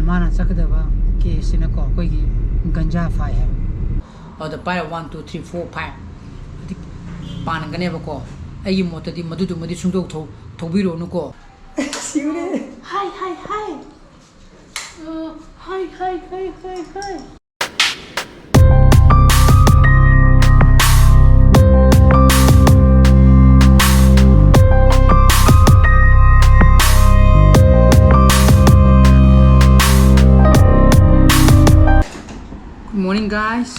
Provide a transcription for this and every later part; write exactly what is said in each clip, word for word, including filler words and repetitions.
ꯃꯥꯅ ꯆꯠꯀꯗꯕ ꯀꯦꯁꯁꯤꯅꯀꯣ ꯑꯩꯈꯣꯏꯒꯤ ꯒꯟꯖꯥ ꯐꯥꯏ ꯍꯥꯏꯕ꯫ ꯑꯗꯨꯗ ꯄꯥꯏꯔ one, two, three, four, five ꯑꯗꯨ ꯄꯥꯟꯒꯅꯦꯕꯀꯣ꯫ ꯑꯩꯒꯤ ꯃꯣꯠꯇꯗꯤ ꯃꯗꯨꯗꯨꯃꯗꯤ ꯁꯨꯡꯊꯧ ꯊꯧ-, ꯊꯧꯕꯤꯔꯨꯅꯨꯀꯣ꯫ ꯁꯤꯔꯦ꯫ ꯍꯥꯏ, ꯍꯥꯏ, ꯍꯥꯏ꯫ ꯑ, ꯍꯥꯏ, ꯍꯥꯏ, ꯍꯥꯏ, ꯍꯥꯏ, ꯍꯥꯏ꯫ Good morning, guys.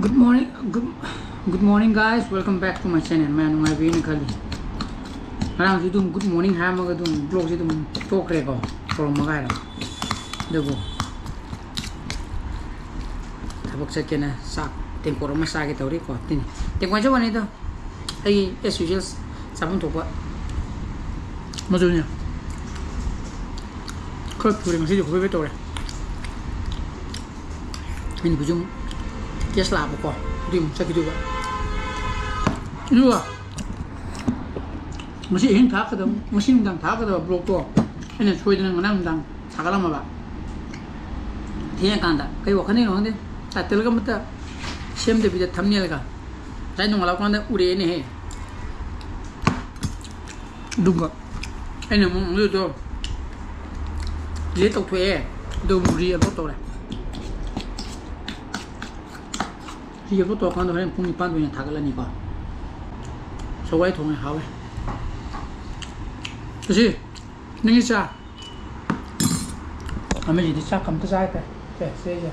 Good morning, good, good morning, guys. Welcome back to my channel. ꯃꯌꯥꯝ ꯅꯨꯡꯉꯥꯏꯕꯤꯅ ꯈꯜꯂꯤ꯫ ꯉꯔꯥꯡꯁꯨ ꯑꯗꯨꯝ good morning ꯍꯥꯏꯔꯝꯃꯒ ꯑꯗꯨꯝ vlogꯁꯦ ꯑꯗꯨꯝ ꯇꯣꯛꯈ꯭ꯔꯦꯀꯣ꯫ ꯇꯧꯔꯝꯃꯒ ꯍꯥꯏꯔꯣ꯫ ꯑꯗꯨꯕꯨ ꯊꯕꯛ ꯆꯠꯀꯦꯅ ꯆꯥꯛ ꯇꯦꯡꯀꯣꯠ ꯑꯃ ꯆꯥꯒꯦ ꯇꯧꯔꯤꯀꯣ꯫ ꯇꯤꯅꯤ꯫ ꯇꯦꯡꯀꯣꯠ ꯆꯧꯕꯅꯤꯗꯣ꯫ ꯑꯩꯒꯤ as usual ꯆꯥꯐꯝ ꯊꯣꯛꯄ ꯃꯆꯨꯅꯦ꯫ ꯈꯔ ꯊꯨꯔꯦ ꯉꯁꯤꯗꯤ, ꯍꯣꯕꯦ ꯍꯣꯕꯦ ꯇꯧꯔꯦ꯫ ꯑꯩꯅ ꯍꯧꯖꯤꯛ ꯑꯃꯨꯛ ꯇꯦꯁ ꯂꯥꯛꯑꯕꯀꯣ, ꯑꯗꯨꯒꯤ ꯑꯃꯨꯛ ꯆꯠꯈꯤꯗꯣꯏꯕ꯫ ꯑꯗꯨꯒ ꯉꯁꯤ ꯑꯍꯤꯡ ꯊꯥꯔꯛꯀꯗꯕ, ꯉꯁꯤ ꯅꯨꯡꯗꯥꯡ ꯊꯥꯔꯛꯀꯗꯕ vlogꯇꯣ ꯑꯩꯅ ꯁꯣꯏꯗꯅ ꯉꯔꯥꯡ ꯅꯨꯡꯗꯥꯡ ꯊꯥꯒꯠꯂꯝꯃꯕ꯫ ꯊꯦꯡꯉꯀꯥꯟꯗ ꯀꯩ ꯋꯥꯈꯜꯗꯩꯅꯣ ꯈꯪꯗꯦ, titleꯒ ꯑꯃꯠꯇ ꯁꯦꯝꯗꯕꯤꯗ thumbnailꯒ ꯉꯁꯥꯏ ꯅꯣꯡꯉꯥꯜꯂꯛꯄ ꯀꯥꯟꯗ ꯎꯔꯛꯑꯦꯅꯦꯍꯦ꯫ ꯑꯗꯨꯒ ꯑꯩꯅ ꯑꯃꯨꯛ ꯑꯗꯨꯗꯣ delete ꯇꯧꯊꯣꯛꯑꯦ, ꯑꯗꯨꯒ ꯑꯃꯨꯛ re-upload ꯇꯧꯔꯦ꯫ Re-upload ꯇꯧꯔꯀꯥꯟꯗ ꯍꯣꯔꯦꯟ ꯄꯨꯡ ꯅꯤꯄꯥꯟꯗ ꯑꯣꯏꯅ ꯊꯥꯒꯠꯂꯅꯤꯀꯣ꯫ ꯁꯒꯣꯜ ꯊꯣꯡꯉꯦ, ꯍꯥꯎꯋꯦ꯫ ꯇꯨꯁꯤ, ꯅꯪꯒꯤ ꯆꯥ꯫ ꯑꯃꯁꯤꯗꯤ ꯆꯥꯛ ꯑꯝꯇ ꯆꯥꯗ꯭ꯔꯦ꯫ ꯁꯦ, ꯁꯦ, ꯁꯦ꯫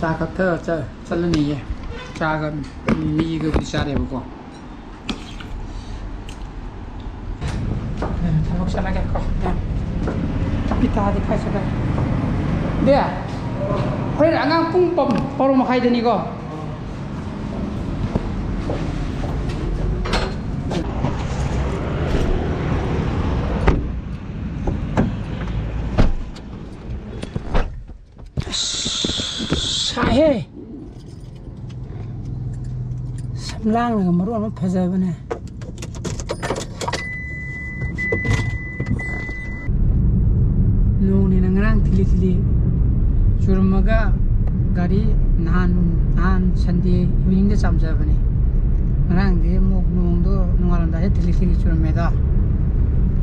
ꯆꯥ ꯀꯛꯊ ꯆ-, ꯆꯠꯂꯅꯤꯌꯦ꯫ ꯆꯥꯒ ꯃꯤꯃꯤꯒꯕꯨꯗꯤ ꯆꯥꯔꯦꯕꯀꯣ꯫ ꯊꯕꯛ ꯆꯠꯂꯒꯦꯀꯣ꯫ ꯄꯤꯇꯥꯗꯤ ꯀꯥꯏ ꯆꯠꯈ꯭ꯔꯦ? ꯗꯦ, ꯍꯣꯔꯦꯟ ꯑꯉꯥꯡ ꯄꯨꯡ ꯕꯥꯔꯣ ꯃꯈꯥꯏꯗꯅꯤꯀꯣ꯫ ꯑꯁ, ꯁꯥꯏꯍꯦ꯫ ꯁꯝꯂꯥꯡꯅꯒ ꯃꯔꯣꯟ ꯑꯃ ꯐꯖꯕꯅꯦ꯫ ꯊꯤꯂꯤ ꯊꯤꯂꯤ ꯆꯨꯔꯝꯃꯒ ꯒꯥꯔꯤ ꯅꯍꯥꯟ, ꯅꯍꯥꯟ ꯁꯟꯗꯦ ꯏꯚꯤꯅꯤꯡꯗ ꯆꯥꯝꯖꯕꯅꯦ꯫ ꯉꯔꯥꯡꯗꯤ ꯑꯃꯨꯛ ꯅꯣꯡꯗꯣ ꯅꯣꯡꯉꯥꯜꯂꯝꯗꯥꯏꯗ ꯊꯤꯂꯤ ꯊꯤꯂꯤ ꯆꯨꯔꯝꯃꯦꯗꯣ꯫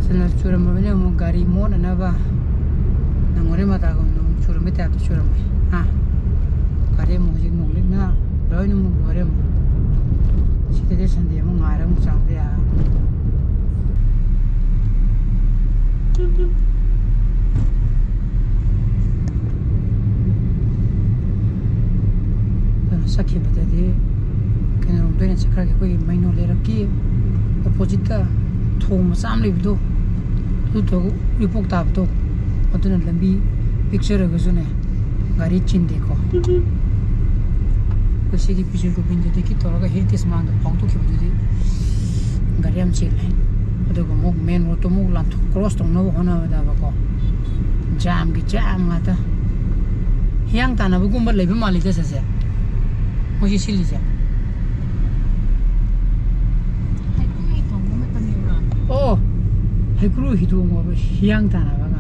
ꯁꯤꯅ ꯆꯨꯔꯝꯃꯕꯅꯤꯅ ꯑꯃꯨꯛ ꯒꯥꯔꯤ ꯃꯣꯠꯅꯅꯕ ꯅꯪꯉꯣꯔꯦ ꯃꯇꯥꯒꯨꯝ ꯅꯣꯡ ꯆꯨꯔꯝꯕꯩ ꯇꯥꯏꯞꯇ ꯆꯨꯔꯝꯃꯦ꯫ ꯍꯥ? ꯒꯥꯔꯤ ꯑꯃꯨꯛ ꯍꯧꯖꯤꯛ ꯅꯣꯡꯂꯤꯛꯅ ꯂꯣꯏꯅꯃꯛ ꯂꯣꯏꯔꯦ ꯑꯃꯨꯛ꯫ ꯁꯤꯗꯗꯤ ꯁꯟꯗꯦ ꯑꯃꯨꯛ ꯉꯥꯏꯔ ꯑꯃꯨꯛ ꯆꯥꯝꯕ ꯌꯥꯔꯦ꯫ ꯑꯗꯨꯅ ꯆꯠꯈꯤꯕꯗꯗꯤ ꯀꯩꯅꯣꯔꯣꯝꯗ ꯑꯣꯏꯅ ꯆꯠꯈ꯭ꯔꯒꯦ꯫ ꯑꯩꯈꯣꯏꯒꯤ ꯃꯩꯅꯣ ꯂꯩꯔꯛꯀꯤ ꯑꯣꯄꯣꯖꯤꯠꯇ ꯊꯣꯡ ꯃꯆꯥ ꯑꯃ ꯂꯩꯕꯗꯣ, ꯑꯗꯨ ꯊꯣꯡ ꯎꯔꯤꯄꯣꯛ ꯇꯥꯕꯗꯣ, ꯑꯗꯨꯅ ꯂꯝꯕꯤ ꯄꯤꯛꯆꯔꯒꯁꯨꯅꯦ, ꯒꯥꯔꯤ ꯆꯤꯟꯗꯦꯀꯣ꯫ ꯑꯩꯈꯣꯏ ꯁꯤꯒꯤ ꯕꯤꯖꯣꯏ ꯒꯣꯕꯤꯟꯗꯗꯒꯤ ꯇꯧꯔꯒ ꯍꯦꯔꯤꯇꯦꯖ ꯃꯥꯡꯗ ꯐꯥꯎꯗꯣꯛꯈꯤꯕꯗꯨꯗꯤ ꯒꯥꯔꯤ ꯌꯥꯝ ꯆꯤꯜꯂꯦ꯫ ꯑꯗꯨꯒ ꯑꯃꯨꯛ ꯃꯦꯟ ꯔꯣꯗꯇꯨ ꯑꯃꯨꯛ ꯂꯥꯟꯊꯣꯛ, ꯀ꯭ꯔꯣꯁ ꯇꯧꯅꯕ ꯍꯣꯠꯅꯕꯗꯕꯀꯣ, ꯖꯥꯝꯒꯤ ꯖꯥꯝ ꯉꯥꯛꯇ꯫ ꯍꯤꯌꯥꯡ ꯇꯥꯟꯅꯕꯒꯨꯝꯕ ꯂꯩꯕ ꯃꯥꯜꯂꯤꯗ ꯁꯤꯁꯦ, ꯃꯣꯏꯁꯤ ꯁꯤꯜꯂꯤꯁꯦ꯫ ꯍꯩꯀ꯭ꯔꯨ ꯍꯤꯗꯣꯡꯕ ꯃꯇꯝ ꯌꯧꯔꯛꯑꯕ? ꯑꯣ, ꯍꯩꯀ꯭ꯔꯨ ꯍꯤꯗꯣꯡꯕ ꯍꯤꯌꯥꯡ ꯇꯥꯟꯅꯕꯒ꯫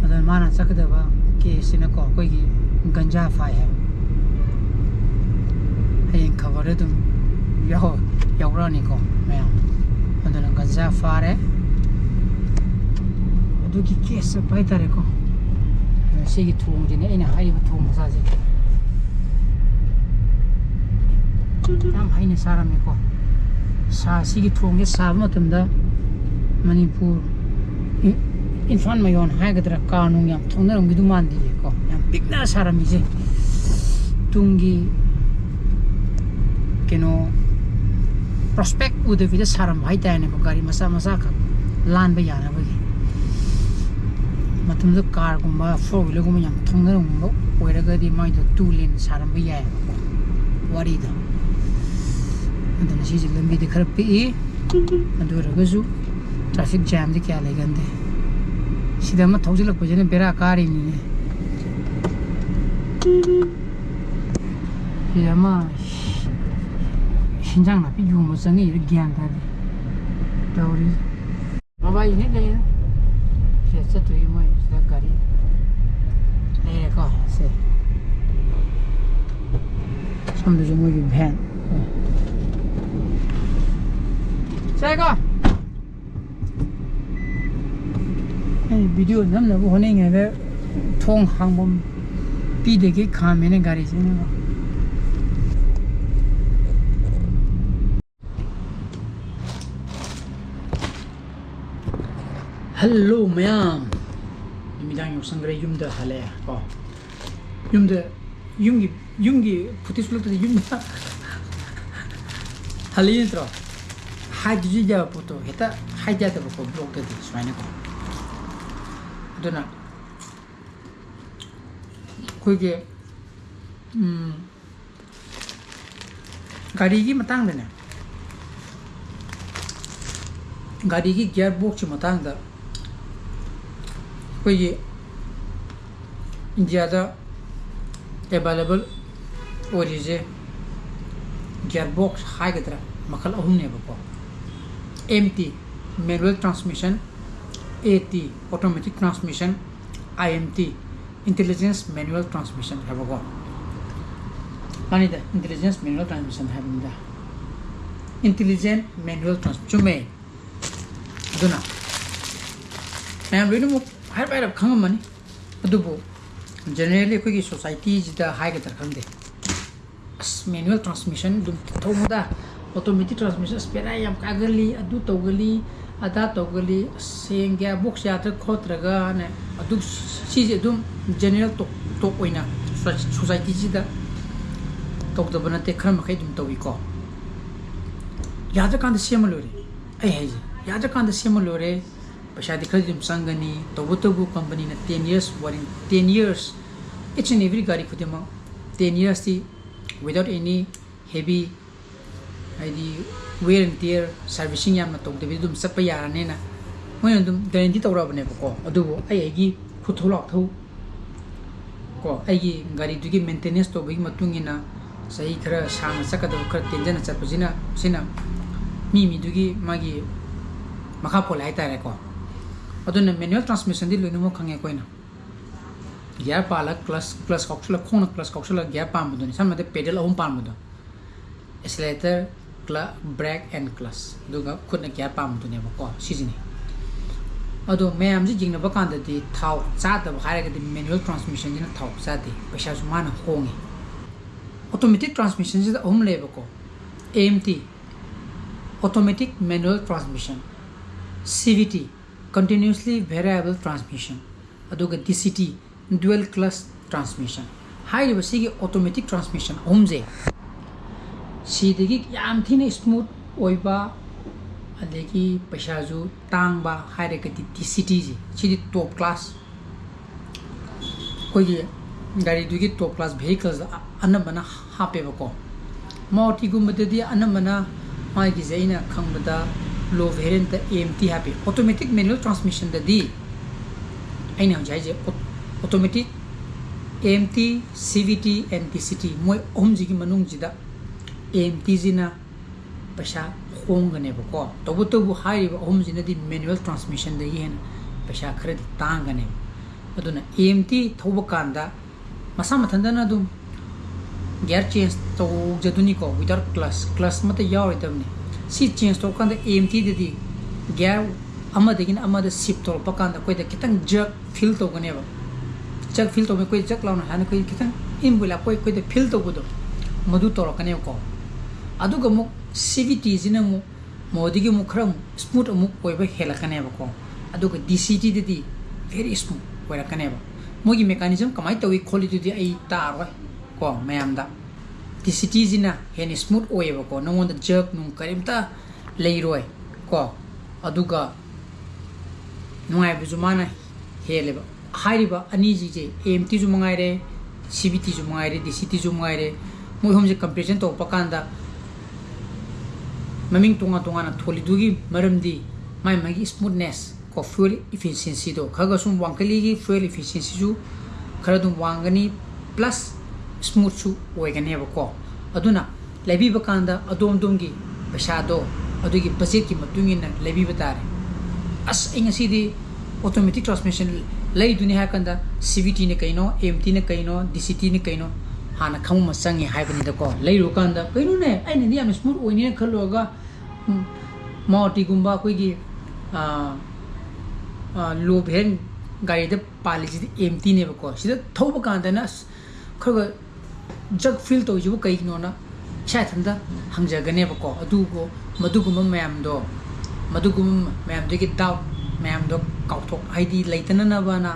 ꯑꯗ ꯃꯥꯅ ꯆꯠꯀꯗꯕ ꯀꯦꯁꯁꯤꯅꯀꯣ, ꯑꯩꯈꯣꯏꯒꯤ ꯒꯟꯖꯥ ꯐꯥꯏ ꯍꯥꯏꯕ꯫ ꯍꯌꯦꯡ ꯈꯕꯔꯗ ꯑꯗꯨꯝ ꯌꯥꯎ-, ꯌꯥꯎꯔꯛꯑꯅꯤꯀꯣ ꯃꯌꯥꯝ꯫ ꯑꯗꯨꯅ ꯒꯟꯖꯥ ꯐꯥꯔꯦ꯫ ꯑꯗꯨꯒꯤ ꯀꯦꯁ ꯆꯠꯄ ꯍꯥꯏꯇꯥꯔꯦꯀꯣ꯫ ꯑꯗꯨꯅ ꯁꯤꯒꯤ ꯊꯣꯡꯁꯤꯅꯦ ꯑꯩꯅ ꯍꯥꯏꯔꯤꯕ ꯊꯣꯡ ꯃꯆꯥꯁꯦ꯫ ꯌꯥꯝ ꯍꯩꯅ ꯁꯥꯔꯝꯃꯦꯀꯣ꯫ ꯁꯥ-, ꯁꯤꯒꯤ ꯊꯣꯡꯁꯦ ꯁꯥꯕ ꯃꯇꯝꯗ ꯃꯅꯤꯄꯨꯔ, ꯏ-, ꯏꯝꯐꯥꯜ ꯃꯌꯣꯟ ꯍꯥꯏꯒꯗ꯭ꯔꯥ, ꯀꯥꯔ ꯅꯨꯡ ꯌꯥꯝ ꯊꯧꯅꯔꯝꯒꯤꯗꯧ ꯃꯥꯟꯗꯦꯀꯣ, ꯌꯥꯝ ꯄꯤꯛꯅ ꯁꯥꯔꯝꯃꯤꯁꯦ꯫ ꯇꯨꯡꯒꯤ ꯀꯩꯅꯣ, ꯄ꯭ꯔꯣꯁꯄꯦꯛ ꯎꯗꯕꯤꯗ ꯁꯥꯔꯝꯕ ꯍꯥꯏꯇꯥꯔꯦꯅꯦꯀꯣ, ꯒꯥꯔꯤ ꯃꯆꯥ ꯃꯆꯥꯈꯛ ꯂꯥꯟꯕ ꯌꯥꯅꯕꯒꯤ꯫ ꯃꯇꯝꯗꯨꯗ ꯀꯥꯔꯒꯨꯝꯕ, ꯐꯣꯔ ꯋꯤꯂꯔꯒꯨꯝꯕ ꯌꯥꯝ ꯊꯧꯅꯔꯝꯕ ꯑꯣꯏꯔꯒꯗꯤ ꯃꯥꯏꯗꯣ ꯇꯨ ꯂꯦꯟ ꯁꯥꯔꯝꯕ ꯌꯥꯏꯑꯕꯀꯣ, ꯋꯥꯔꯤꯗꯣ꯫ ꯑꯗꯨꯅ ꯁꯤꯁꯦ ꯂꯝꯕꯤꯗꯤ ꯈꯔ ꯄꯤꯛꯏ, ꯑꯗꯨ ꯑꯣꯏꯔꯒꯁꯨ ꯇ꯭ꯔꯥꯐꯤꯛ ꯖꯥꯝꯗꯤ ꯀꯌꯥ ꯂꯩꯒꯟꯗꯦ꯫ ꯁꯤꯗ ꯑꯃ ꯊꯧꯖꯤꯜꯂꯛꯄꯁꯤꯅ ꯕꯦꯔꯥ ꯀꯥꯔꯤꯅꯤꯅꯦ꯫ ꯁꯤꯗ ꯑꯃ ꯍꯤꯟꯖꯥꯡ ꯅꯥꯄꯤ ꯌꯣꯟꯕ ꯆꯪꯉꯛꯏꯔ ꯒ꯭ꯌꯥꯟ ꯇꯥꯗꯦ ꯇꯧꯔꯤꯁꯦ꯫ ꯃꯕꯥꯏ ꯍꯦꯛ ꯂꯩꯔꯦ꯫ ꯆꯠꯇꯣꯏꯒꯤ ꯃꯣꯏ ꯁꯤꯗ ꯒꯥꯔꯤ ꯂꯩꯔꯦꯀꯣ꯫ ꯁꯦ, ꯁꯣꯝꯗꯁꯨ ꯃꯣꯏꯒꯤ ꯚꯦꯟ꯫ ꯁꯦꯀꯣ꯫ ꯑꯩ ꯚꯤꯗꯤꯑꯣ ꯅꯝꯅꯕ ꯍꯣꯠꯅꯔꯤꯉꯩꯗ ꯊꯣꯡ ꯍꯥꯡꯐꯝ ꯄꯤꯗꯒꯩ ꯈꯥꯝꯃꯦꯅꯦ ꯒꯥꯔꯤꯁꯤꯅꯀꯣ꯫ ꯍꯜꯂꯣ ꯃꯌꯥꯝ, ꯅꯨꯃꯤꯗꯥꯡ ꯌꯥꯎꯁꯪꯈ꯭ꯔꯦ, ꯌꯨꯝꯗ ꯍꯜꯂꯛꯑꯦ ꯀꯣ꯫ ꯌꯨꯝꯗ, ꯌꯨꯝꯒꯤ, ꯌꯨꯝꯒꯤ ꯐꯨꯇꯦꯖ ꯄꯨꯂꯞꯇꯗꯤ ꯌꯨꯝꯗ ꯍꯜꯂꯛꯏ ꯅꯠꯇ꯭ꯔꯣ? ꯍꯥꯏꯗ꯭ꯔꯁꯨ ꯌꯥꯕ ꯄꯣꯠꯇꯣ ꯍꯦꯛꯇ ꯍꯥꯏꯗ ꯌꯥꯗꯕꯀꯣ, ꯕ꯭ꯂꯣꯛꯇꯗꯤ ꯁꯨꯃꯥꯏꯅꯀꯣ꯫ ꯑꯗꯨꯅ ꯑꯩꯈꯣꯏꯒꯤ, ꯎꯝ, ꯒꯥꯔꯤꯒꯤ ꯃꯇꯥꯡꯗꯅꯦ, ꯒꯥꯔꯤꯒꯤ ꯒꯤꯌꯥꯔ ꯕꯣꯛꯁꯀꯤ ꯃꯇꯥꯡꯗ ꯑꯩꯈꯣꯏꯒꯤ ꯏꯟꯗꯤꯌꯥꯗ ꯑꯦꯕꯥꯏꯂꯦꯕꯜ ꯑꯣꯏꯔꯤꯁꯦ ꯒꯤꯌꯥꯔ ꯕꯣꯛꯁ ꯍꯥꯏꯒꯗ꯭ꯔꯥ, ꯃꯈꯜ ꯑꯍꯨꯝꯅꯦꯕꯀꯣ꯫ M T, manual transmission, A T, automatic transmission, I M T, intelligence manual transmission ꯍꯥꯏꯕꯀꯣ꯫ ꯃꯥꯅꯤꯗ, intelligence manual transmission ꯍꯥꯏꯕꯅꯤꯗ꯫ Intelligent manual trans-, ꯆꯨꯝꯃꯦ꯫ ꯑꯗꯨꯅ ꯃꯌꯥꯝ ꯂꯣꯏꯅꯃꯛ ꯍꯥꯏꯔꯞ ꯍꯥꯏꯔꯞ ꯈꯪꯉꯝꯃꯅꯤ꯫ ꯑꯗꯨꯕꯨ generally ꯑꯩꯈꯣꯏꯒꯤ ꯁꯣꯁꯥꯏꯇꯤꯁꯤꯗ ꯍꯥꯏꯒꯗ꯭ꯔꯥ ꯈꯪꯗꯦ, ꯑꯁ, manual transmission ꯑꯗꯨꯝ ꯊꯧꯕꯗ, automatic transmission, ꯑꯁ, ꯕꯦꯔꯥ ꯌꯥꯝ ꯀꯥꯒꯜꯂꯤ, ꯑꯗꯨ ꯇꯧꯒꯜꯂꯤ, ꯑꯗꯥ ꯇꯧꯒꯜꯂꯤ, ꯑꯁ, ꯍꯌꯦꯡ gear box ꯌꯥꯗ꯭ꯔꯥ ꯈꯣꯠꯇ꯭ꯔꯒꯅ, ꯑꯗꯨ, ꯁꯤꯁꯦ ꯑꯗꯨꯝ general talk, talk ꯑꯣꯏꯅ ꯁꯣꯁꯥꯏꯇꯤꯁꯤꯗ ꯇꯧꯗꯕ ꯅꯠꯇꯦ, ꯈꯔ ꯃꯈꯩ ꯑꯗꯨꯝ ꯇꯧꯏꯀꯣ꯫ ꯌꯥꯗ꯭ꯔꯀꯥꯟꯗ ꯁꯦꯝꯃ ꯂꯣꯏꯔꯦ꯫ ꯑꯩ ꯍꯥꯏꯁꯦ, ꯌꯥꯗ꯭ꯔꯀꯥꯟꯗ ꯁꯦꯝꯃ ꯂꯣꯏꯔꯦ꯫ ꯄꯩꯁꯥꯗꯤ ꯈꯔꯗꯤ ꯑꯗꯨꯝ ꯆꯪꯒꯅꯤ꯫ ꯇꯧꯕꯇꯕꯨ ꯀꯝꯄꯅꯤꯅ ten years warranty, ten years, each and every ꯒꯥꯔꯤ ꯈꯨꯗꯤꯡꯃꯛ ten yearsꯇꯤ without any heavy, ꯍꯥꯏꯗꯤ wear and tear, servicing ꯌꯥꯝꯅ ꯇꯧꯗꯕꯤꯗ ꯑꯗꯨꯝ ꯆꯠꯄ ꯌꯥꯔꯅꯦꯅ ꯃꯣꯏꯅ ꯑꯗꯨꯝ guarantee ꯇꯧꯔꯛꯑꯕꯅꯦꯕꯀꯣ꯫ ꯑꯗꯨꯕꯨ ꯑꯩ ꯑꯩꯒꯤ ꯈꯨꯊꯧ ꯂꯥꯛꯊꯧ ꯀꯣ, ꯑꯩꯒꯤ ꯒꯥꯔꯤꯗꯨꯒꯤ maintenance ꯇꯧꯕꯒꯤ ꯃꯇꯨꯡ ꯏꯟꯅ ꯆꯍꯤ ꯈꯔ ꯁꯥꯡꯅ ꯆꯠꯀꯗꯕ, ꯈꯔ ꯇꯦꯟꯖꯅ ꯆꯠꯄꯁꯤꯅ, ꯁꯤꯅ ꯃꯤ ꯃꯤꯗꯨꯒꯤ ꯃꯥꯒꯤ ꯃꯈꯥ ꯄꯣꯜꯂꯦ ꯍꯥꯏꯇꯥꯔꯦꯀꯣ꯫ ꯑꯗꯨꯅ manual transmissionꯗꯤ ꯂꯣꯏꯅꯃꯛ ꯈꯪꯉꯦ ꯑꯩꯈꯣꯏꯅ꯫ Gear ꯄꯥꯜꯂ clutch clutch ꯀꯥꯎꯁꯜꯂ, ꯈꯣꯡꯅ clutch ꯀꯥꯎꯁꯜꯂ gear ꯄꯥꯟꯕꯗꯨꯅꯤ, ꯁꯝꯅ ꯍꯥꯏꯔꯕꯗ pedal ꯑꯍꯨꯝ ꯄꯥꯟꯕꯗꯣ꯫ Accelerator, clutch, brake and clutch, ꯑꯗꯨꯒ ꯈꯨꯠꯅ gear ꯄꯥꯟꯕꯗꯨꯅꯦꯕꯀꯣ꯫ ꯁꯤꯁꯤꯅꯤ꯫ ꯑꯗꯣ ꯃꯌꯥꯝꯁꯤ ꯌꯦꯡꯅꯕ ꯀꯥꯟꯗꯗꯤ ꯊꯥꯎ ꯆꯥꯗꯕ ꯍꯥꯏꯔꯒꯗꯤ manual transmissionꯁꯤꯅ ꯊꯥꯎ ꯆꯥꯗꯦ, ꯄꯩꯁꯥꯁꯨ ꯃꯥꯅ ꯍꯣꯡꯉꯤ꯫ Automatic transmissionꯁꯤꯗ ꯑꯍꯨꯝ ꯂꯩꯌꯦꯕꯀꯣ: AMT, automatic manual transmission, CVT, continuously variable transmission, ꯑꯗꯨꯒ DCT, dual clutch transmission꯫ ꯍꯥꯏꯔꯤꯕ ꯁꯤꯒꯤ automatic transmission ꯑꯍꯨꯝꯁꯦ, ꯁꯤꯗꯒꯤ ꯌꯥꯝ ꯊꯤꯅ smooth ꯑꯣꯏꯕ, ꯑꯗꯒꯤ ꯄꯩꯁꯥꯁꯨ ꯇꯥꯡꯕ ꯍꯥꯏꯔꯒꯗꯤ DCTꯁꯦ, ꯁꯤꯗꯤ top class꯫ ꯑꯩꯈꯣꯏꯒꯤ ꯒꯥꯔꯤꯗꯨꯒꯤ top class vehiclesꯇ ꯑ-, ꯑꯅꯝꯕꯅ ꯍꯥꯞꯄꯦꯕꯀꯣ꯫ ꯃꯥꯔꯨꯇꯤꯒꯨꯝꯕꯗꯗꯤ ꯑꯅꯝꯕꯅ ꯃꯥꯒꯤꯁꯦ ꯑꯩꯅ ꯈꯪꯕꯗ low variantꯇ AMT ꯍꯥꯞꯄꯤ꯫ Automatic manual transmissionꯗꯗꯤ ꯑꯩꯅ ꯍꯧꯖꯤꯛ ꯍꯥꯏꯁꯦ, au-, automatic, AMT, CVT and DCT, ꯃꯣꯏ ꯑꯍꯨꯝꯁꯤꯒꯤ ꯃꯅꯨꯡꯁꯤꯗ AMTꯁꯤꯅ ꯄꯩꯁꯥ ꯍꯣꯡꯒꯅꯦꯕꯀꯣ꯫ ꯇꯧꯕꯇꯕꯨ ꯍꯥꯏꯔꯤꯕ ꯑꯍꯨꯝꯁꯤꯅꯗꯤ manual transmissionꯗꯒꯤ ꯍꯦꯟꯅ ꯄꯩꯁꯥ ꯈꯔꯗꯤ ꯇꯥꯡꯒꯅꯦꯕ꯫ ꯑꯗꯨꯅ AMT ꯊꯧꯕ ꯀꯥꯟꯗ ꯃꯁꯥ ꯃꯊꯟꯇꯅ ꯑꯗꯨꯝ gear change ꯇꯧꯖꯗꯣꯏꯅꯤꯀꯣ, without clutch, clutch ꯑꯃꯠꯇ ꯌꯥꯎꯔꯣꯏꯗꯕꯅꯤ꯫ ꯁꯤ change ꯇꯧꯔꯀꯥꯟꯗ AMTꯗꯗꯤ gear ꯑꯃꯗꯒꯤꯅ ꯑꯃꯗ shift ꯇꯧꯔꯛꯄ ꯀꯥꯟꯗ ꯑꯩꯈꯣꯏꯗ ꯈꯤꯇꯪ jerk feel ꯇꯧꯒꯅꯦꯕ꯫ Jerk feel ꯇꯧꯕ, ꯑꯩꯈꯣꯏ ꯖꯛ ꯂꯥꯎꯅ ꯍꯥꯏꯅ ꯑꯩꯈꯣꯏ ꯈꯤꯇꯪ ꯏꯟꯕꯣꯏ ꯂꯥꯛꯄꯣꯏ ꯑꯩꯈꯣꯏꯗ feel ꯇꯧꯕꯗꯣ, ꯃꯗꯨ ꯇꯧꯔꯛꯀꯅꯦꯕꯀꯣ꯫ ꯑꯗꯨꯒ ꯑꯃꯨꯛ CVTꯁꯤꯅ ꯑꯃꯨꯛ ꯃꯣꯗꯤꯒꯤ ꯑꯃꯨꯛ ꯈꯔ ꯑꯃꯨꯛ smooth ꯑꯃꯨꯛ ꯑꯣꯏꯕ ꯍꯦꯜꯂꯛꯀꯅꯦꯕꯀꯣ꯫ ꯑꯗꯨꯒ DCTꯗꯗꯤ very smooth ꯑꯣꯏꯔꯛꯀꯅꯦꯕ꯫ ꯃꯣꯏꯒꯤ mechanism ꯀꯃꯥꯏꯅ ꯇꯧꯏ ꯈꯣꯠꯂꯤꯗꯨꯗꯤ ꯑꯩ ꯇꯥꯔꯣꯏ ꯀꯣ ꯃꯌꯥꯝꯗ꯫ DCTꯁꯤꯅ ꯍꯦꯟꯅ smooth ꯑꯣꯏꯌꯦꯕꯀꯣ, ꯅꯉꯣꯟꯗ jerk ꯅꯨꯡ ꯀꯔꯤꯝꯇ ꯂꯩꯔꯣꯏ ꯀꯣ꯫ ꯑꯗꯨꯒ ꯅꯨꯡꯉꯥꯏꯕꯁꯨ ꯃꯥꯅ ꯍꯦꯜꯂꯦꯕ꯫ ꯍꯥꯏꯔꯤꯕ ꯑꯅꯤꯁꯤꯁꯦ, AMTꯁꯨ ꯃꯉꯥꯏꯔꯦ, CVTꯁꯨ ꯃꯉꯥꯏꯔꯦ, DCTꯁꯨ ꯃꯉꯥꯏꯔꯦ, ꯃꯣꯏ ꯑꯍꯨꯝꯁꯦ comparison ꯇꯧꯔꯛꯄ ꯀꯥꯟꯗ ꯃꯃꯤꯡ ꯇꯣꯉꯥꯟ ꯇꯣꯉꯥꯟꯅ ꯊꯣꯜꯂꯤꯗꯨꯒꯤ ꯃꯔꯝꯗꯤ ꯃꯥꯏ ꯃꯥꯒꯤ smoothness ꯀꯣ, fuel efficiencyꯗꯣ ꯈꯔ ꯈꯔ ꯁꯨꯝ ꯋꯥꯡꯈꯠꯂꯤꯒꯤ fuel efficiencyꯁꯨ ꯈꯔ ꯑꯗꯨꯝ ꯋꯥꯡꯒꯅꯤ, plus smoothꯁꯨ ꯑꯣꯏꯒꯅꯦꯕꯀꯣ꯫ ꯑꯗꯨꯅ ꯂꯩꯕꯤꯕ ꯀꯥꯟꯗ ꯑꯗꯣꯝ ꯑꯗꯣꯝꯒꯤ ꯄꯩꯁꯥꯗꯣ ꯑꯗꯨꯒꯤ budgetꯀꯤ ꯃꯇꯨꯡ ꯏꯟꯅ ꯂꯩꯕꯤꯕ ꯇꯥꯔꯦ꯫ ꯑꯁ, ꯑꯩ ꯉꯁꯤꯗꯤ ꯑꯣꯇꯣꯃꯦꯇꯤꯛ ꯇ꯭ꯔꯥꯟꯁꯃꯤꯁꯟ ꯂꯩꯗꯨꯅꯤ ꯍꯥꯏꯔ ꯀꯥꯟꯗ ꯁꯤ ꯚꯤ ꯇꯤꯅ ꯀꯩꯅꯣ, ꯑꯦꯝ ꯇꯤꯅ ꯀꯩꯅꯣ, ꯗꯤ ꯁꯤ ꯇꯤꯅ ꯀꯩꯅꯣ ꯍꯥꯟꯅ ꯈꯪꯕ ꯑꯃ ꯆꯪꯉꯤ ꯍꯥꯏꯕꯅꯤꯗꯀꯣ꯫ ꯂꯩꯔꯨꯀꯥꯟꯗ ꯀꯩꯅꯣꯅꯦ, ꯑꯩꯅꯗꯤ ꯌꯥꯝꯅ ꯁ꯭ꯃꯨꯠ ꯑꯣꯏꯅꯤꯅ ꯈꯜꯂꯨꯔꯒ, ꯎꯝ, ꯃꯥꯔꯨꯇꯤꯒꯨꯝꯕ ꯑꯩꯈꯣꯏꯒꯤ ꯂꯣ ꯚꯦꯔꯤꯌꯟ ꯒꯥꯔꯤꯗ ꯄꯥꯜꯂꯤꯁꯤꯗꯤ ꯑꯦꯝ ꯇꯤꯅꯦꯕꯀꯣ꯫ ꯁꯤꯗ ꯊꯧꯕ ꯀꯥꯟꯗꯅ ꯑꯁ ꯈꯔ ꯈꯔ ꯖꯛ ꯐꯤꯜ ꯇꯧꯔꯤꯁꯤꯕꯨ ꯀꯩꯒꯤꯅꯣꯅ ꯏꯁꯥ ꯏꯊꯟꯇ ꯍꯪꯖꯒꯅꯦꯕꯀꯣ꯫ ꯑꯗꯨꯕꯨ ꯃꯗꯨꯒꯨꯝꯕ ꯃꯌꯥꯝꯗꯣ, ꯃꯗꯨꯒꯨꯝꯕ ꯃꯌꯥꯝꯗꯨꯒꯤ ꯗꯥꯎꯠ ꯃꯌꯥꯝꯗꯣ ꯀꯥꯎꯊꯣꯛ, ꯍꯥꯏꯗꯤ ꯂꯩꯇꯅꯅꯕꯅ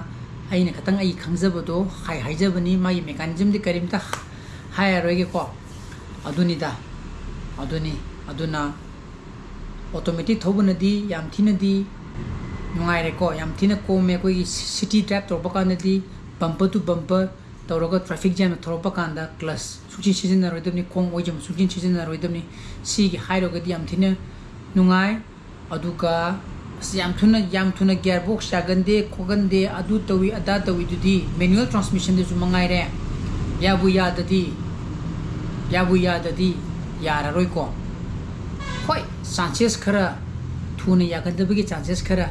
ꯑꯩꯅ ꯈꯇꯪ ꯑꯩ ꯈꯪꯖꯕꯗꯣ ꯍꯥꯏ-, ꯍꯥꯏꯖꯕꯅꯤ꯫ ꯃꯥꯒꯤ ꯃꯦꯀꯥꯅꯤꯖꯝꯗꯤ ꯀꯔꯤꯝꯇ ꯍꯥꯏꯔꯔꯣꯏꯒꯦꯀꯣ꯫ ꯑꯗꯨꯅꯤꯗ, ꯑꯗꯨꯅꯤ꯫ ꯑꯗꯨꯅ ꯑꯣꯇꯣꯃꯦꯇꯤꯛ ꯊꯧꯕꯅꯗꯤ ꯌꯥꯝ ꯊꯤꯅꯗꯤ ꯅꯨꯡꯉꯥꯏꯔꯦꯀꯣ, ꯌꯥꯝ ꯊꯤꯅ ꯀꯣꯝꯃꯦ꯫ ꯑꯩꯈꯣꯏꯒꯤ ꯁꯤꯇꯤ ꯗ꯭ꯔꯥꯏꯚ ꯇꯧꯔꯛꯄ ꯀꯥꯟꯗꯗꯤ ꯕꯝꯄꯔ ꯇꯨ ꯕꯝꯄꯔ ꯇꯧꯔꯒ ꯇ꯭ꯔꯥꯐꯤꯛ ꯖꯥꯝꯗ ꯊꯧꯔꯛꯄ ꯀꯥꯟꯗ ꯀ꯭ꯂꯁ ꯁꯨꯡꯁꯤ ꯁꯤꯖꯤꯟꯅꯔꯣꯏꯗꯕꯅꯤ, ꯈꯣꯡ ꯑꯣꯏꯖꯕ ꯁꯨꯡꯁꯤ ꯁꯤꯖꯤꯟꯅꯔꯣꯏꯗꯕꯅꯤ꯫ ꯁꯤꯒꯤ ꯍꯥꯏꯔꯨꯔꯒꯗꯤ ꯌꯥꯝ ꯊꯤꯅ ꯅꯨꯡꯉꯥꯏ꯫ ꯑꯗꯨꯒ ꯑꯁ, ꯌꯥꯝ ꯊꯨꯅ, ꯌꯥꯝ ꯊꯨꯅ ꯒꯤꯌꯥꯔ ꯕꯣꯛꯁ ꯌꯥꯒꯟꯗꯦ, ꯈꯣꯠꯀꯟꯗꯦ, ꯑꯗꯨ ꯇꯧꯏ, ꯑꯗꯥ ꯇꯧꯏꯗꯨꯗꯤ ꯃꯦꯅꯨꯋꯦꯜ ꯇ꯭ꯔꯥꯟꯁꯃꯤꯁꯟꯗꯁꯨ ꯃꯉꯥꯏꯔꯦ꯫ ꯌꯥꯕꯨ ꯌꯥꯗꯗꯤ, ꯌꯥꯕꯨ ꯌꯥꯗꯗꯤ ꯌꯥꯔꯔꯣꯏꯀꯣ꯫ ꯍꯣꯏ, ꯆꯥꯟꯁꯦꯁ ꯈꯔ ꯊꯨꯅ ꯌꯥꯒꯟꯗꯕꯒꯤ ꯆꯥꯟꯁꯦꯁ ꯈꯔ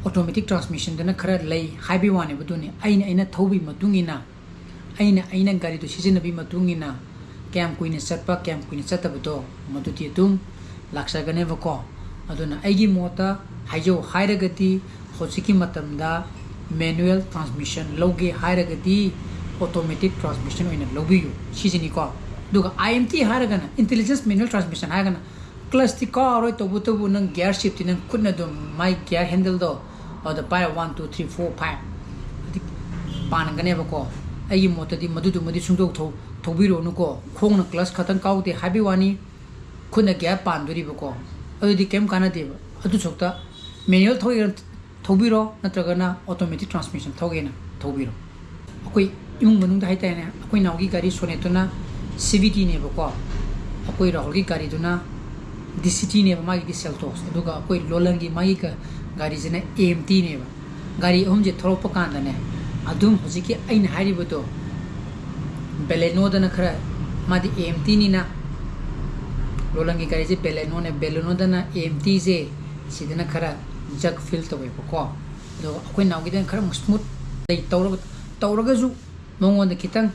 ꯑꯣꯇꯣꯃꯦꯇꯤꯛ ꯇ꯭ꯔꯥꯟꯁꯃꯤꯁꯟꯗꯅ ꯈꯔ ꯂꯩ ꯍꯥꯏꯕꯒꯤ ꯋꯥꯅꯦꯕ꯫ ꯑꯗꯨꯅꯤ ꯑꯩꯅ, ꯑꯩꯅ ꯊꯧꯕꯒꯤ ꯃꯇꯨꯡ ꯏꯟꯅ, ꯑꯩꯅ, ꯑꯩꯅ ꯒꯥꯔꯤꯗꯨ ꯁꯤꯖꯤꯟꯅꯕꯒꯤ ꯃꯇꯨꯡ ꯏꯟꯅ ꯀꯌꯥꯝ ꯀꯨꯏꯅ ꯆꯠꯄ, ꯀꯌꯥꯝ ꯀꯨꯏꯅ ꯆꯠꯇꯕꯗꯣ ꯃꯗꯨꯗꯤ ꯑꯗꯨꯝ ꯂꯥꯛꯆꯒꯅꯦꯕꯀꯣ꯫ ꯑꯗꯨꯅ ꯑꯩꯒꯤ ꯃꯣꯠꯇ ꯍꯥꯏꯖꯧ ꯍꯥꯏꯔꯒꯗꯤ ꯍꯧꯖꯤꯛꯀꯤ ꯃꯇꯝꯗ ꯃꯦꯅꯨꯋꯦꯜ ꯇ꯭ꯔꯥꯟꯁꯃꯤꯁꯟ ꯂꯧꯒꯦ ꯍꯥꯏꯔꯒꯗꯤ ꯑꯣꯇꯣꯃꯦꯇꯤꯛ ꯇ꯭ꯔꯥꯟꯁꯃꯤꯁꯟ ꯑꯣꯏꯅ ꯂꯧꯕꯤꯌꯨ, ꯁꯤꯁꯤꯅꯤꯀꯣ꯫ ꯑꯗꯨꯒ ꯑꯥꯏ ꯑꯦꯝ ꯇꯤ ꯍꯥꯏꯔꯒꯅ, ꯏꯟꯇꯦꯂꯤꯖꯦꯟꯁ ꯃꯦꯅꯨꯋꯦꯜ ꯇ꯭ꯔꯥꯟꯁꯃꯤꯁꯟ ꯍꯥꯏꯔꯒꯅ ꯀ꯭ꯂꯁꯇꯤ ꯀꯥꯎꯔꯣꯏ, ꯇꯧꯕꯇꯕꯨ ꯅꯪ ꯒꯤꯌꯥꯔ ꯁꯤꯞꯇꯤ ꯅꯪ ꯈꯨꯠꯅ ꯑꯗꯨꯝ ꯃꯥꯏ ꯒꯤꯌꯥꯔ ꯍꯦꯟꯗꯜꯗꯣ ꯑꯗꯨꯗ ꯄꯥꯏꯔ one, two, three, four, five ꯑꯗꯨꯗꯤ ꯄꯥꯟꯒꯅꯦꯕꯀꯣ꯫ ꯑꯩꯒꯤ ꯃꯣꯠꯇꯗꯤ ꯃꯗꯨꯗꯨꯃꯗꯤ ꯁꯨꯡꯊꯧ ꯊꯧ-, ꯊꯧꯕꯤꯔꯨꯔꯅꯨꯀꯣ꯫ ꯈꯣꯡꯅ ꯀ꯭ꯂꯁ ꯈꯛꯇꯪ ꯀꯥꯎꯗꯦ ꯍꯥꯏꯕꯒꯤ ꯋꯥꯅꯤ, ꯈꯨꯠꯅ ꯒꯤꯌꯥꯔ ꯄꯥꯟꯗꯣꯔꯤꯕꯀꯣ꯫ ꯑꯗꯨꯗꯤ ꯀꯩꯝ ꯀꯥꯟꯅꯗꯦꯕ꯫ ꯑꯗꯨ ꯁꯔꯨꯛꯇ ꯃꯦꯅꯨꯋꯦꯜ ꯊꯧꯔꯤꯔ ꯊꯧꯕꯤꯔꯣ, ꯅꯠꯇ꯭ꯔꯒꯅ ꯑꯣꯇꯣꯃꯦꯇꯤꯛ ꯇ꯭ꯔꯥꯟꯁꯃꯤꯁꯟ ꯊꯧꯒꯦꯅ ꯊꯧꯕꯤꯔꯣ꯫ ꯑꯩꯈꯣꯏ ꯏꯃꯨꯡ ꯃꯅꯨꯡꯗ ꯍꯥꯏꯇꯥꯔꯦꯅꯦ, ꯑꯩꯈꯣꯏ ꯏꯅꯥꯎꯒꯤ ꯒꯥꯔꯤ ꯁꯣꯅꯦꯠꯇꯨꯅ ꯁꯤ ꯚꯤ ꯇꯤꯅꯦꯕꯀꯣ, ꯑꯩꯈꯣꯏ ꯔꯥꯍꯨꯜꯒꯤ ꯒꯥꯔꯤꯗꯨꯅ ꯗꯤ ꯁꯤ ꯇꯤꯅꯦꯕ, ꯃꯥꯒꯤꯗꯤ ꯁꯦꯜꯇꯣꯁ, ꯑꯗꯨꯒ ꯑꯩꯈꯣꯏ ꯂꯣꯂꯟꯒꯤ ꯃꯥꯒꯤ ꯒ-, ꯒꯥꯔꯤꯁꯤꯅ ꯑꯦ ꯑꯦꯝ ꯇꯤꯅꯦꯕ꯫ ꯒꯥꯔꯤ ꯑꯍꯨꯝꯁꯦ ꯊꯧꯔꯛꯄ ꯀꯥꯟꯗꯅꯦ, ꯑꯗꯨꯝ ꯍꯧꯖꯤꯛꯀꯤ ꯑꯩꯅ ꯍꯥꯏꯔꯤꯕꯗꯣ, ꯕꯦꯂꯦꯅꯣꯗꯅ ꯈꯔ, ꯃꯥꯗꯤ ꯑꯦ ꯑꯦꯝ ꯇꯤꯅꯤꯅ, ꯂꯣꯂꯟꯒꯤ ꯒꯥꯔꯤꯁꯦ ꯕꯦꯂꯦꯅꯣꯅꯦ, ꯕꯦꯂꯦꯅꯣꯗꯅ ꯑꯦ ꯑꯦꯝ ꯇꯤꯁꯦ ꯁꯤꯗꯅ ꯈꯔ ꯖꯛ ꯐꯤꯜ ꯇꯧꯋꯦꯕꯀꯣ꯫ ꯑꯗꯣ ꯑꯩꯈꯣꯏ ꯅꯥꯎꯒꯤꯗꯅ ꯈꯔ ꯑꯃꯨꯛ ꯁ꯭ꯃꯨꯠ ꯂꯩ ꯇꯧꯔꯒ, ꯇꯧꯔꯒꯁꯨ ꯃꯉꯣꯟꯗ ꯈꯤꯇꯪ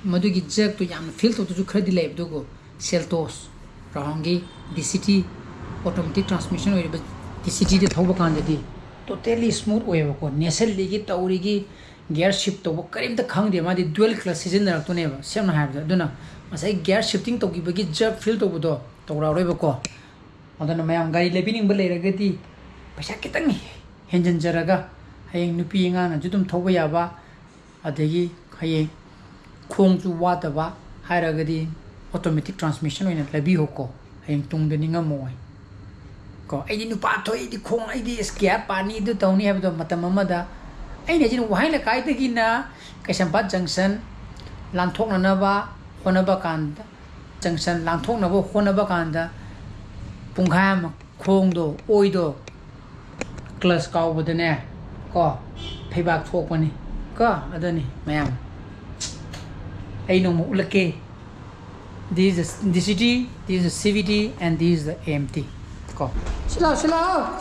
ꯃꯗꯨꯒꯤ ꯖꯔꯛꯇꯣ ꯌꯥꯝꯅ ꯐꯤꯜ ꯇꯧꯗꯁꯨ ꯈꯔꯗꯤ ꯂꯩꯕ꯫ ꯑꯗꯨꯕꯨ ꯁꯦꯜꯇꯣꯁ ꯔꯥꯎꯟꯒꯤ ꯗꯤ ꯁꯤ ꯇꯤ, ꯑꯣꯇꯣꯃꯦꯇꯤꯛ ꯇ꯭ꯔꯥꯟꯁꯃꯤꯁꯟ ꯑꯣꯏꯔꯤꯕ ꯗꯤ ꯁꯤ ꯇꯤꯗ ꯊꯧꯕ ꯀꯥꯟꯗꯗꯤ ꯇꯣꯇꯦꯂꯤ ꯁ꯭ꯃꯨꯠ ꯑꯣꯏꯌꯦꯕꯀꯣ꯫ ꯅꯦꯁꯜꯂꯤꯒꯤ ꯇꯧꯔꯤꯒꯤ ꯒꯤꯌꯔ ꯁꯤꯐ ꯇꯧꯕ ꯀꯔꯤꯝꯇ ꯈꯪꯗꯦ꯫ ꯃꯥꯗꯤ ꯗ꯭ꯌꯨꯑꯦꯜ ꯀ꯭ꯂꯆ ꯁꯤꯖꯤꯟꯅꯔꯛꯇꯣꯏꯅꯦꯕ, ꯁꯦꯡꯅ ꯍꯥꯏꯔꯕꯗ꯫ ꯑꯗꯨꯅ ꯉꯁꯥꯏ ꯒꯤꯌꯔ ꯁꯤꯐꯇꯤꯡ ꯇꯧꯈꯤꯕꯒꯤ ꯖꯔꯛ ꯐꯤꯜ ꯇꯧꯕꯗꯣ ꯇꯧꯔꯛꯑꯔꯣꯏꯕꯀꯣ꯫ ꯑꯗꯨꯅ ꯃꯌꯥꯝ ꯒꯥꯔꯤ ꯂꯩꯕꯤꯅꯤꯡꯕ ꯂꯩꯔꯒꯗꯤ ꯄꯩꯁꯥ ꯈꯤꯇꯪ ꯍꯦꯟꯖꯤꯟꯖꯔꯒ, ꯍꯌꯦꯡ ꯅꯨꯄꯤ ꯑꯉꯥꯡꯅꯁꯨ ꯑꯗꯨꯝ ꯊꯧꯕ ꯌꯥꯕ, ꯑꯗꯒꯤ ꯍꯌꯦꯡ ꯈꯣꯡꯁꯨ ꯋꯥꯗꯕ ꯍꯥꯏꯔꯒꯗꯤ ꯑꯣꯇꯣꯃꯦꯇꯤꯛ ꯇ꯭ꯔꯥꯟꯁꯃꯤꯁꯟ ꯑꯣꯏꯅ ꯂꯩꯕꯤꯌꯣꯀꯣ꯫ ꯍꯌꯦꯡ ꯇꯨꯡꯗ ꯅꯤꯡꯉꯝꯃꯣꯏ ꯀꯣ꯫ "ꯑꯩꯗꯤ ꯅꯨꯄꯥ ꯊꯣꯛꯏ, ꯑꯩꯗꯤ ꯈꯣꯡ, ꯑꯩꯗꯤ ꯏꯁ ꯒꯤꯌꯥꯔ ꯄꯥꯅꯤ, ꯑꯗꯨ ꯇꯧꯅꯤ" ꯍꯥꯏꯕꯗꯣ ꯃꯇꯝ ꯑꯃꯗ꯫ ꯑꯩꯅ ꯍꯥꯏꯁꯤꯅ ꯋꯥꯍꯦꯡ ꯂꯩꯀꯥꯏꯗꯒꯤꯅ ꯀꯩꯁꯥꯝꯄꯥꯠ ꯖꯪꯁꯟ ꯂꯥꯟꯊꯣꯛꯅꯅꯕ ꯍꯣꯠꯅꯕ ꯀꯥꯟꯗ, ꯖꯪꯁꯟ ꯂꯥꯟꯊꯣꯛꯅꯕ ꯍꯣꯠꯅꯕ ꯀꯥꯟꯗ ꯄꯨꯡꯈꯥꯏ ꯑꯃ ꯈꯣꯡꯗꯣ, ꯑꯣꯏꯗꯣ ꯀ꯭ꯂꯆ ꯀꯥꯎꯕꯗꯅꯦ ꯀꯣ, ꯐꯩꯕꯥꯛ ꯊꯣꯛꯄꯅꯤ ꯀꯣ꯫ ꯑꯗꯨꯅꯤ ꯃꯌꯥꯝ, ꯑꯩ ꯅꯣꯡꯃ ꯎꯠꯂꯛꯀꯦ꯫ This is the D C T, this is the C V T, and this is the A M T ꯀꯣ꯫ ꯁꯤ ꯂꯥꯎ, ꯁꯤ ꯂꯥꯎ꯫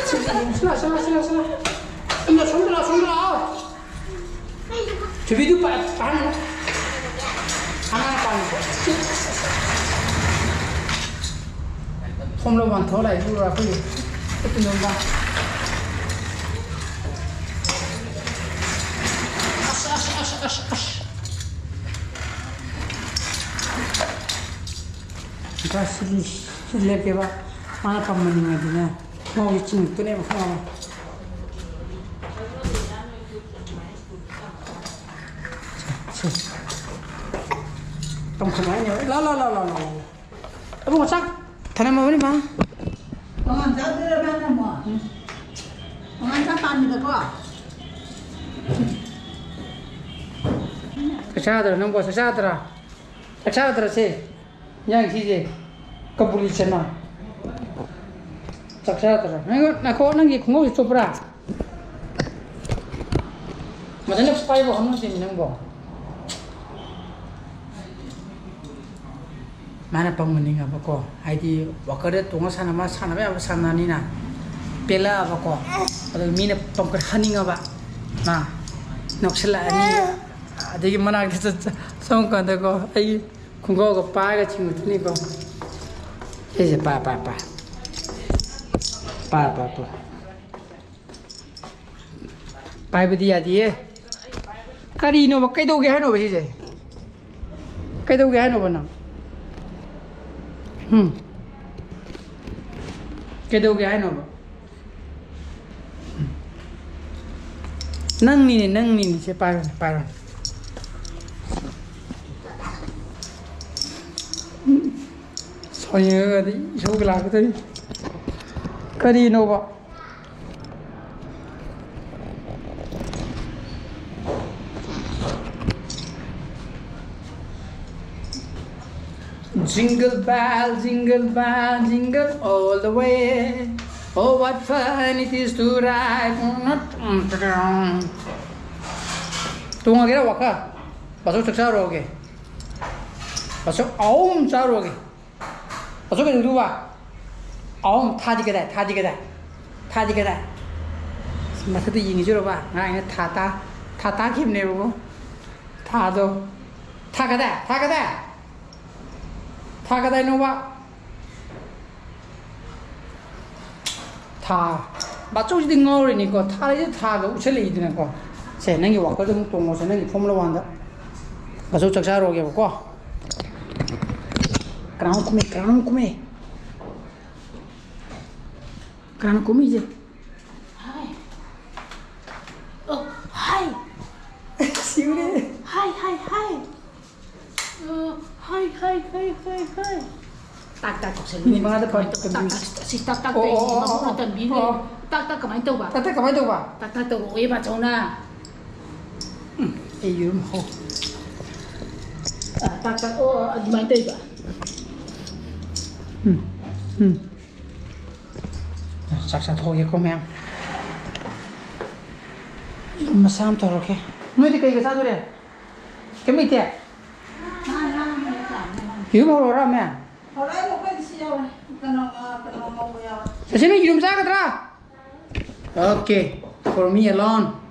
ꯁꯤ ꯂꯥꯎ, ꯁꯤ ꯂꯥꯎ, ꯁꯤ ꯂꯥꯎ, ꯁꯤ ꯂꯥꯎ꯫ ꯁꯣꯝꯗ, ꯁꯣꯝꯗ ꯂꯥꯎ, ꯁꯣꯝꯗ ꯂꯥꯎ꯫ ꯊꯣꯏꯕꯤꯗꯨ ꯄꯥ-, ꯄꯥꯍꯜꯂꯨ꯫ ꯑꯉꯥꯡ ꯄꯥꯍꯜꯂꯨ꯫ ꯊꯣꯝꯂꯣ ꯃꯟꯊꯣꯛ ꯂꯥꯛꯏ, ꯄꯨꯔꯥ ꯑꯩꯈꯣꯏꯒꯤ ꯈꯨꯠꯇꯨꯝꯕ꯫ ꯑꯁ, ꯑꯁ, ꯑꯁ, ꯑꯁ, ꯑꯁ꯫ ꯁꯤꯗꯤ, ꯁꯤꯗꯤ ꯂꯦꯞꯀꯦꯕ꯫ ꯃꯥꯅ ꯄꯝꯃꯅꯤꯡꯉꯗꯤꯅꯦ꯫ ꯈꯣꯡꯁꯦ ꯆꯤꯡꯉꯛꯇꯣꯏꯅꯦꯕ, ꯈꯣꯡ꯫ ꯁꯦ, ꯁꯦ꯫ ꯇꯣꯡꯈꯠꯂꯛꯑꯅꯦꯕ꯫ ꯂꯥꯎ, ꯂꯥꯎ, ꯂꯥꯎ, ꯂꯥꯎ, ꯂꯥꯎ꯫ ꯏꯕꯨꯡꯉꯣ, ꯆꯥꯛ ꯊꯅꯝꯃꯕꯅꯤ, ꯃꯥ꯫ ꯇꯣꯉꯥꯟ ꯆꯥꯗꯣꯏꯔꯥ, ꯃꯥꯅ ꯑꯃꯨꯛ? ꯇꯣꯉꯥꯟ ꯆꯥꯛ ꯄꯥꯝꯃꯤꯗꯀꯣ? ꯆꯥꯛ ꯆꯥꯗ꯭ꯔꯥ ꯅꯪꯕꯣ? ꯆꯥꯛ ꯆꯥꯗ꯭ꯔꯥ? ꯆꯥꯛ ꯆꯥꯗ꯭ꯔꯁꯦ? ꯏꯟꯖꯥꯡ ꯁꯤꯁꯦ ꯀꯕꯨꯂꯤ ꯆꯅꯥ꯫ ꯆꯥꯛ ꯆꯥꯗ꯭ꯔꯥ? ꯉꯥꯏꯈꯣ, ꯉꯥꯏꯈꯣ, ꯅꯪꯒꯤ ꯈꯣꯡꯎꯞꯁꯤ ꯆꯣꯠꯄ꯭ꯔꯥ? ꯃꯊꯟꯇ ꯄꯥꯏꯕ ꯍꯧꯅꯗꯦꯃꯤ ꯅꯪꯕꯣ꯫ ꯃꯥꯅ ꯄꯪꯕꯅꯤꯡꯉꯕꯀꯣ, ꯍꯥꯏꯗꯤ ꯋꯥꯀꯔꯗ ꯇꯣꯡꯉ ꯁꯥꯟꯅ-, ꯃꯥ ꯁꯥꯟꯅꯕ ꯌꯥꯕ ꯁꯥꯟꯅꯅꯤꯅ꯫ ꯄꯦꯜꯂꯛꯑꯕꯀꯣ꯫ ꯑꯗꯨꯒ ꯃꯤꯅ ꯄꯝꯀꯠ ꯍꯟꯅꯤꯡꯉꯕ꯫ ꯃꯥ ꯅꯣꯛꯁꯤꯜꯂꯛꯑꯅꯤ꯫ ꯑꯗꯒꯤ ꯃꯅꯥꯛꯇ ꯆꯠ-, ꯆꯠ-, ꯆꯪꯉꯀꯥꯟꯗꯀꯣ, ꯑꯩꯒꯤ ꯈꯣꯡꯒ꯭ꯔꯥꯎꯒ ꯄꯥꯏꯔꯒ ꯆꯤꯡꯉꯛꯇꯣꯏꯅꯤꯀꯣ꯫ ꯁꯤꯁꯦ ꯄꯥ, ꯄꯥ, ꯄꯥ꯫ ꯄꯥ, ꯄꯥ, ꯄꯥ꯫ ꯄꯥꯏꯕꯗꯤ ꯌꯥꯗꯤꯌꯦ꯫ ꯀꯔꯤꯅꯣꯕ? ꯀꯩꯗꯧꯒꯦ ꯍꯥꯏꯅꯣꯕ ꯁꯤꯁꯦ? ꯀꯩꯗꯧꯒꯦ ꯍꯥꯏꯅꯣꯕ ꯅꯪ? ꯍꯨꯝ? ꯀꯩꯗꯧꯒꯦ ꯍꯥꯏꯅꯣꯕ? ꯅꯪꯅꯤꯅꯦ, ꯅꯪꯅꯤꯅꯦ꯫ ꯁꯦ, ꯄꯥꯏꯔꯣꯅꯦ, ꯄꯥꯏꯔꯣꯅꯦ꯫ ꯁꯥꯎꯅꯤꯡꯉꯒꯗꯤ ꯏꯁꯧꯒ ꯂꯥꯛꯀꯗꯣꯏꯅꯤ꯫ ꯀꯔꯤꯅꯣꯕ? Jingle bell, jingle bell, jingle all the way. Oh, what fun it is to ride. ꯇꯣꯡꯉꯒꯦꯔ ꯋꯥꯀ? ꯕꯥꯆꯧ ꯆꯥꯛ ꯆꯥꯔꯨꯔꯒꯦ꯫ ꯕꯥꯆꯧ ꯑꯍꯨꯝ ꯆꯥꯔꯨꯔꯒꯦ꯫ ꯕꯥꯆꯧ ꯀꯩꯗꯧꯗꯨꯕ? ꯑꯍꯨꯝ꯫ ꯊꯥꯗꯤ ꯀꯗꯥꯏ? ꯊꯥꯗꯤ ꯀꯗꯥꯏ? ꯊꯥꯗꯤ ꯀꯗꯥꯏ? ꯃꯊꯛꯇ ꯌꯦꯡꯉꯤꯁꯤꯔꯣꯕ? ꯉꯔꯥꯡ ꯑꯩꯅ ꯊꯥ ꯇꯥ-, ꯊꯥ ꯇꯥꯈꯤꯕꯅꯦꯕꯀꯣ꯫ ꯊꯥꯗꯣ꯫ ꯊꯥ ꯀꯗꯥꯏ? ꯊꯥ ꯀꯗꯥꯏ? ꯊꯥ ꯀꯗꯥꯏꯅꯣꯕ? ꯊꯥ꯫ ꯕꯥꯆꯧꯁꯤꯗꯤ ꯉꯥꯎꯔꯤꯅꯤꯀꯣ꯫ ꯊꯥ ꯂꯩꯁꯦ ꯊꯥꯒ ꯎꯠꯁꯜꯂꯛꯏꯗꯅꯀꯣ꯫ ꯁꯦ, ꯅꯪꯒꯤ ꯋꯥꯀꯔꯗ ꯑꯃꯨꯛ ꯇꯣꯡꯉꯣꯁꯦ, ꯅꯪꯒꯤ ꯐꯣꯔꯃꯨꯂꯥ ꯋꯥꯟꯗ꯫ ꯕꯥꯆꯧ ꯆꯥꯛ ꯆꯥꯔꯨꯔꯒꯦꯕꯀꯣ꯫ ꯀꯅꯥꯅꯣ ꯀꯨꯝꯃꯦ? ꯀꯅꯥꯅꯣ ꯀꯨꯝꯃꯦ? ꯀꯅꯥꯅꯣ ꯀꯨꯝꯃꯤꯁꯦ? ꯍꯥꯏ꯫ ꯑꯣ, ꯍꯥꯏ꯫ ꯁꯤꯔꯦ꯫ ꯍꯥꯏ, ꯍꯥꯏ, ꯍꯥꯏ꯫ ꯑ, ꯍꯥꯏ, ꯍꯥꯏ, ꯍꯥꯏ, ꯍꯥꯏ, ꯍꯥꯏ꯫ ꯇꯥꯛ ꯇꯥꯛ ꯀꯧꯁꯜꯂꯨ꯫ ꯃꯤꯅꯤꯠ ꯃꯉꯥꯗ ꯀꯃꯥꯏꯅ ꯇꯧ-, ꯇꯥꯛ ꯇꯥꯛ, ꯑꯁꯤ ꯇꯥꯛ ꯇꯥꯛ ꯑꯣ, ꯑꯣ, ꯇꯧꯔꯤꯁꯤ ꯑꯣ, ꯃꯕꯨꯛꯅ ꯑꯣ, ꯇꯝꯕꯤꯔꯦ꯫ ꯑꯣ꯫ ꯇꯥꯛ ꯇꯥꯛ ꯀꯃꯥꯏꯅ ꯇꯧꯕ? ꯇꯥꯛ ꯇꯥꯛ ꯀꯃꯥꯏꯅ ꯇꯧꯕ? ꯇꯥꯛ ꯇꯥꯛ ꯇꯧꯔꯛꯑꯣꯌꯦ ꯕꯥꯆꯧꯅ꯫ ꯎꯝ, ꯑꯩ ꯌꯦꯔꯨꯝ ꯍꯧ-, ꯑ, ꯇꯥꯛ ꯇꯥꯛ, ꯑꯣ, ꯑꯗꯨꯃꯥꯏꯅ ꯇꯧꯕ꯫ ꯎꯝ, ꯎꯝ꯫ ꯆꯥꯛ ꯆꯥꯊꯣꯛꯑꯒꯦꯀꯣ, ꯃꯌꯥꯝ꯫ ꯃꯆꯥ ꯑꯃ ꯇꯧꯔꯒꯦ꯫ ꯅꯣꯏꯗꯤ ꯀꯩꯒ ꯆꯥꯗꯣꯔꯦ? ꯀꯩꯝ ꯂꯩꯇꯦ? ꯌꯦꯔꯨꯝ ꯍꯧꯔꯛꯑꯣꯔꯥ, ꯃꯌꯥꯝ? ꯍꯧꯔꯛꯑꯅꯨ, ꯑꯩꯈꯣꯏꯗꯤ ꯁꯤ ꯌꯥꯎꯔꯦ꯫ ꯀꯩꯅꯣ, ꯑ, ꯀꯩꯅꯣ ꯉꯧꯕ ꯌꯥꯎꯔꯦ꯫ ꯆꯦꯆꯦ, ꯅꯣꯏ ꯌꯦꯔꯨꯝ ꯆꯥꯒꯗ꯭ꯔꯥ? Okay, for me alone.